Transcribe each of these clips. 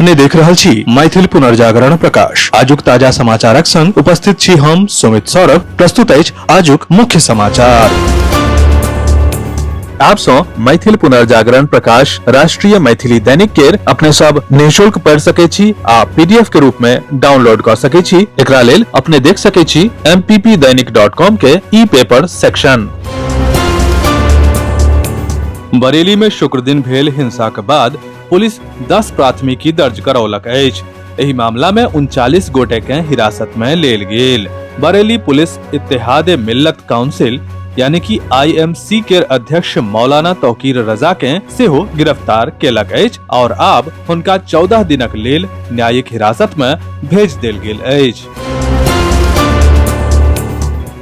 अपने देख रहल छी मैथिल पुनर्जागरण प्रकाश। आजुक ताजा समाचारक संग उपस्थित छी हम सुमित सौरभ। प्रस्तुत अछि आजुक मुख्य समाचार। आप सौ मैथिल पुनर्जागरण प्रकाश राष्ट्रीय मैथिली दैनिक केर अपने सब निःशुल्क पढ़ सके छी आ पीडीएफ के रूप में डाउनलोड कर सके छी। एकरा लेल अपने देख सके छी mppdainik.com के ई पेपर सेक्शन। बरेली में शुक्र दिन भेल हिंसा के बाद पुलिस 10 प्राथमिकी दर्ज करौलक अछि। एहि मामला में 39 गोटे के हिरासत में लेल गेल। बरेली पुलिस इत्तेहाद मिल्लत काउंसिल यानी कि आईएमसी के अध्यक्ष मौलाना तौकीर रजा के सेहो गिरफ्तार केलक अछि और आब हुनका 14 दिनक लेल न्यायिक हिरासत में भेज देल गेल अछि।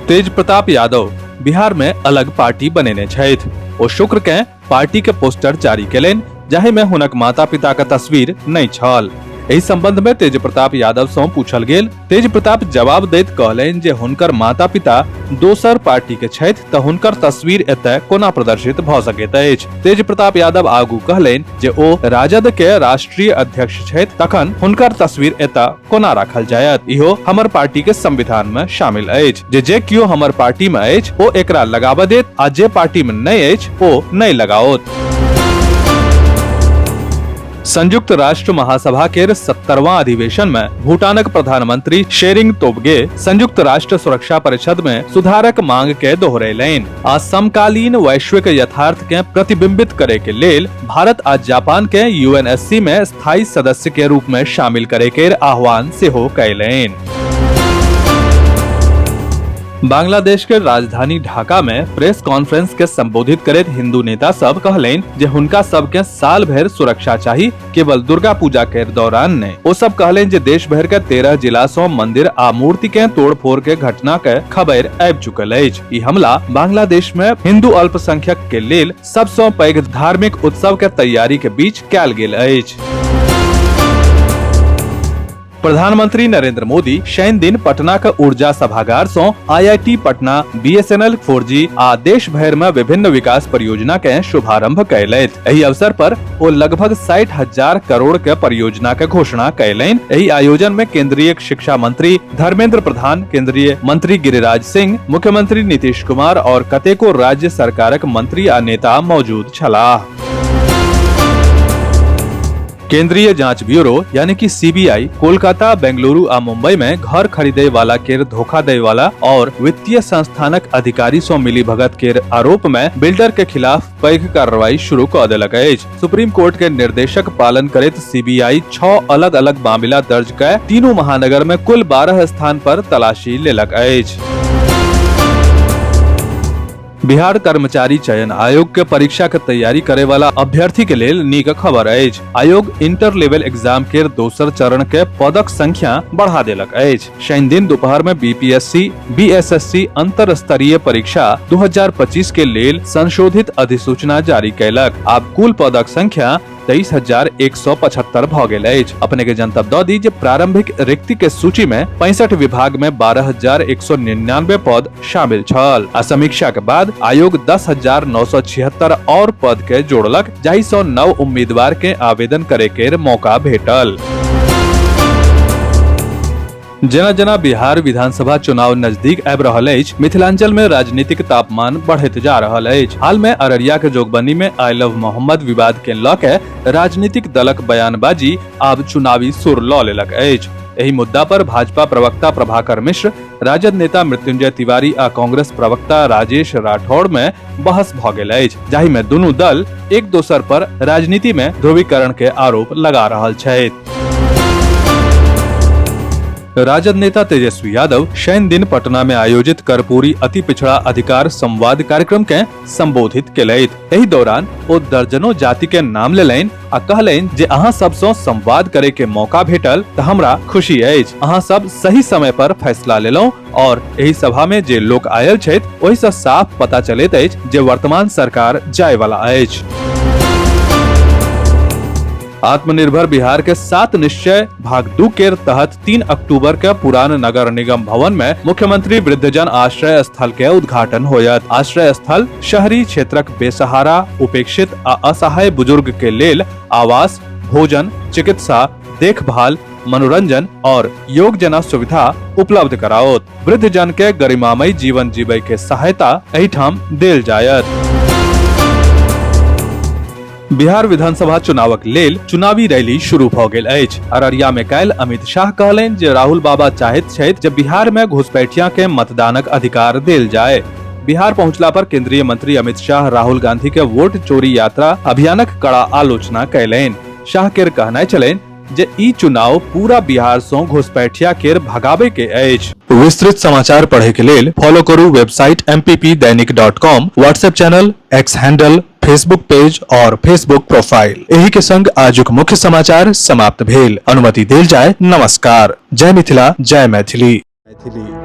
तेज प्रताप यादव बिहार में अलग पार्टी बनेने छथि। ओ शुक्र के पार्टी के पोस्टर जारी केलनि, जाहि में हुनक माता पिता के तस्वीर नहीं छल। एहि संबंध में तेज प्रताप यादव सं पूछल गेल। तेज प्रताप जवाब दैत कहलनि जे हुनकर माता पिता दोसर पार्टी के छथि त हुनकर तस्वीर एतय कोना प्रदर्शित भ सकैत अछि। तेज प्रताप यादव आगू कहलनि जे ओ राजद के राष्ट्रीय अध्यक्ष छथि, तखन हुनकर तस्वीर एतय कोना राखल जायत। इहो हमर पार्टी के संविधान में शामिल अछि जे जे कियो हमर पार्टी में अछि ओ एकरा लगाबऽ देत आ जे पार्टी में नहि अछि ओ नहि लगाओत। संयुक्त राष्ट्र महासभा के 70वां अधिवेशन में भूटानक प्रधानमंत्री शेरिंग तोबगे संयुक्त राष्ट्र सुरक्षा परिषद में सुधारक मांग के दोहरेलनि आ समकालीन वैश्विक यथार्थ के प्रतिबिंबित करे के लेल भारत आ जापान के यूएनएससी में स्थायी सदस्य के रूप में शामिल करे के आह्वान सेहो कयलनि। बांग्लादेश के राजधानी ढाका में प्रेस कॉन्फ्रेंस के संबोधित करैत हिंदू नेता सब कहलनि जे हुनका सब के साल भरि सुरक्षा चाही, केवल दुर्गा पूजा के दौरान नहीं। ओ सब कहलनि जे देश भरि के 13 जिला सं मंदिर आ मूर्ति के तोड़फोड़ के घटना के खबर आबि चुकल अछि। ई हमला बांग्लादेश में हिंदू अल्पसंख्यक के लेल सबसँ पैघ धार्मिक उत्सव के तैयारी के बीच कयल गेल अछि। प्रधानमंत्री नरेंद्र मोदी शनि दिन पटना के ऊर्जा सभागार सं आईआईटी पटना, बीएसएनएल 4G आ देश भरि में विभिन्न विकास परियोजना के शुभारंभ कयलथि। एहि अवसर पर ओ लगभग 60,000 करोड़ के परियोजना के घोषणा कयलनि। एहि आयोजन में केंद्रीय शिक्षा मंत्री धर्मेंद्र प्रधान, केंद्रीय मंत्री गिरिराज सिंह, मुख्यमंत्री नीतीश कुमार और कतेको राज्य सरकारक मंत्री आ नेता मौजूद छलाह। केंद्रीय जांच ब्यूरो यानी कि सीबीआई कोलकाता, बेंगलुरु आ मुंबई में घर खरीदे वाला केर धोखा दे वाला और वित्तीय संस्थानक अधिकारी सं मिली भगत केर आरोप में बिल्डर के खिलाफ पैघ कार्रवाई शुरू क देलक अछि। सुप्रीम कोर्ट के निर्देशक पालन करैत सीबीआई 6 अलग अलग मामला दर्ज कय तीनू महानगर में कुल 12 स्थान पर तलाशी लेलक अछि। बिहार कर्मचारी चयन आयोग के परीक्षा के तैयारी करे वाला अभ्यर्थी के लेल नीक खबर अछि। आयोग इंटर लेवल एग्जाम के दोसर चरण के पदक संख्या बढ़ा देलक अछि। शनि दिन दोपहर में बीपीएससी बीएसएससी अंतर स्तरीय परीक्षा 2025 के लेल संशोधित अधिसूचना जारी कयलक। आब कुल पदक संख्या 23,175 भ गेल अछि। अपने के जनतब दऽ दी जे प्रारंभिक रिक्ति के सूची में 65 विभाग में 12,199 पद शामिल छल आ समीक्षा के बाद आयोग 10,976 और पद के जोड़लक, जाहि सं नव उम्मीदवार के आवेदन करे के मौका भेटल। जेना जेना बिहार विधानसभा चुनाव नजदीक आबि रहल अछि, मिथिलांचल में राजनीतिक तापमान बढ़ैत जा रहल अछि। हाल में अररिया के जोगबनी में I love Mohammad विवाद के लऽ के राजनीतिक दलक बयानबाजी आब चुनावी सुर लऽ लेलक अछि। एहि मुद्दा पर भाजपा प्रवक्ता प्रभाकर मिश्र, राजद नेता मृत्युंजय तिवारी आ कांग्रेस प्रवक्ता राजेश राठौड़ में बहस भ गेल अछि, जाहि में दुनू दल एक दोसर पर राजनीति में ध्रुवीकरण के आरोप लगा रहल छथि। राजद नेता तेजस्वी यादव शनि दिन पटना में आयोजित कर्पूरी अति पिछड़ा अधिकार संवाद कार्यक्रम के संबोधित केलथि। एहि दौरान ओ दर्जनों जाति के नाम लेलनि आ कहलनि जे अहाँ सब सँ संवाद करे के मौका भेटल त हमरा खुशी अछि। अहाँ सब सही समय पर फैसला लेलहुँ और एहि सभा में जे लोक आयल छथि ओहि सँ साफ पता चलैत अछि जे वर्तमान सरकार जाय वाला अछि। आत्मनिर्भर बिहार के 7 निश्चय भाग 2 के तहत 3 अक्टूबर के पुरान नगर निगम भवन में मुख्यमंत्री वृद्धजन आश्रय स्थल के उद्घाटन होयत। आश्रय स्थल शहरी क्षेत्रक बेसहारा, उपेक्षित आ असहाय बुजुर्ग के लेल आवास, भोजन, चिकित्सा, देखभाल, मनोरंजन और योग जना सुविधा उपलब्ध कराओत। वृद्ध जन के गरिमामयी जीवन जीबै के सहायता एहिठाम देल जायत। बिहार विधानसभा चुनावक लेल चुनावी रैली शुरू भऽ गेल अछि। अररिया में काल्हि अमित शाह कहलनि जे राहुल बाबा चाहैत छथि जे बिहार में घुसपैठिया के मतदानक अधिकार देल जाय। बिहार पहुंचला पर केंद्रीय मंत्री अमित शाह राहुल गांधी के वोट चोरी यात्रा अभियानक कड़ा आलोचना कयलनि। शाह केर कहनाइ छलनि जे ई चुनाव पूरा बिहार सं घुसपैठिया केर भगाबे के अछि। विस्तृत समाचार पढ़े के लेल फॉलो करू website mppdainik.com, WhatsApp channel, X handle, Facebook page और फेसबुक प्रोफाइल। एही के संग आजुक मुख्य समाचार समाप्त भेल। अनुमति देल जाय। नमस्कार। जय मिथिला, जय मैथिली। मैथिली।